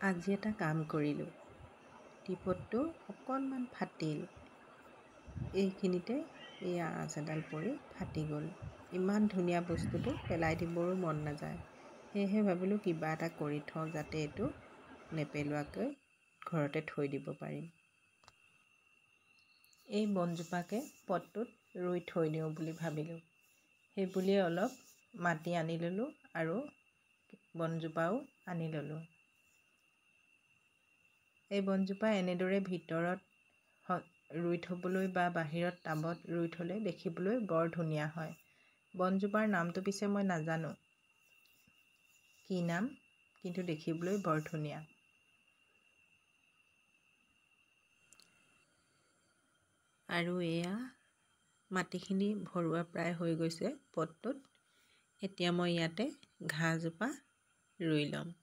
আজি এটা কাম কৰিলোঁ, টিপটটো অকণমান ফাটিল। এইখিনিতে এই আঁচ এডাল পৰি ফাটি গ'ল। ইমান ধুনীয়া বস্তুটো পেলাই দিবৰো মন নাযায়। সেয়েহে ভাবিলোঁ কিবা এটা কৰি থওঁ, যাতে এইটো নেপেলোৱাকৈ ঘৰতে থৈ দিব পাৰিম। এই বনজোপাকে পটটোত ৰুই থৈ দিওঁ বুলি ভাবিলোঁ। সেই বুলিয়ে অলপ মাটি আনি ল'লোঁ আৰু বনজোপাও আনি ল'লোঁ। এই বনজোপা এনেদৰে ভিতৰত ৰুই থ'বলৈ বা বাহিৰত টাবত ৰুই থ'লে দেখিবলৈ বৰ ধুনীয়া হয়। বনজোপাৰ নামটো পিছে মই নাজানো কি নাম, কিন্তু দেখিবলৈ বৰ ধুনীয়া। আৰু এয়া মাটিখিনি ভৰোৱা প্ৰায় হৈ গৈছে পটটোত। এতিয়া মই ইয়াতে ঘাঁহজোপা ৰুই ল'ম।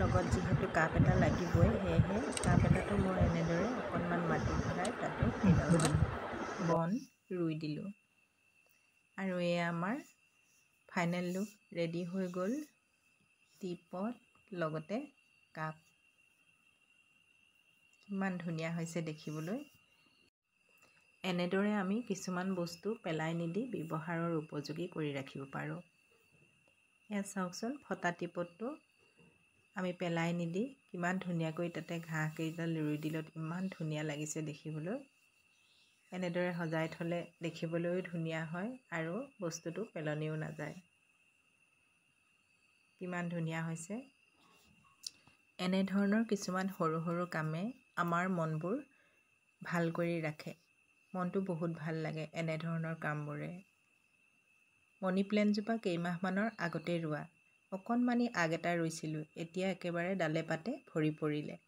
লগত যিহেতু কাপ এটা লাগিবই, সেয়েহে কাপ এটাতো মই এনেদৰে অকণমান মাটি ভৰাই তাতো কেইডালমান বন ৰুই দিলোঁ। আৰু এয়া আমাৰ ফাইনেল লুক ৰেডি হৈ গ'ল, টিপট লগতে কাপ। কিমান ধুনীয়া হৈছে দেখিবলৈ। এনেদৰে আমি কিছুমান বস্তু পেলাই নিদি ব্যৱহাৰৰ উপযোগী কৰি ৰাখিব পাৰোঁ। এয়া চাওকচোন, ফটা টিপটটো আমি পেলাই নিদি কিমান ধুনীয়াকৈ তাতে ঘাঁহ কেইডাল ৰুই দিলত ইমান ধুনীয়া লাগিছে দেখিবলৈ। এনেদৰে সজাই থ'লে দেখিবলৈও ধুনীয়া হয় আৰু বস্তুটো পেলনিও নাযায়। কিমান ধুনীয়া হৈছে। এনেধৰণৰ কিছুমান সৰু সৰু কামে আমাৰ মনবোৰ ভাল কৰি ৰাখে। মনটো বহুত ভাল লাগে এনেধৰণৰ কামবোৰে। মণি প্লেণ্টজোপা কেইমাহমানৰ আগতে ৰোৱা, অকণমানি আগ এটা ৰুইছিলোঁ, এতিয়া একেবাৰে ডালে পাতে ভৰি পৰিলে।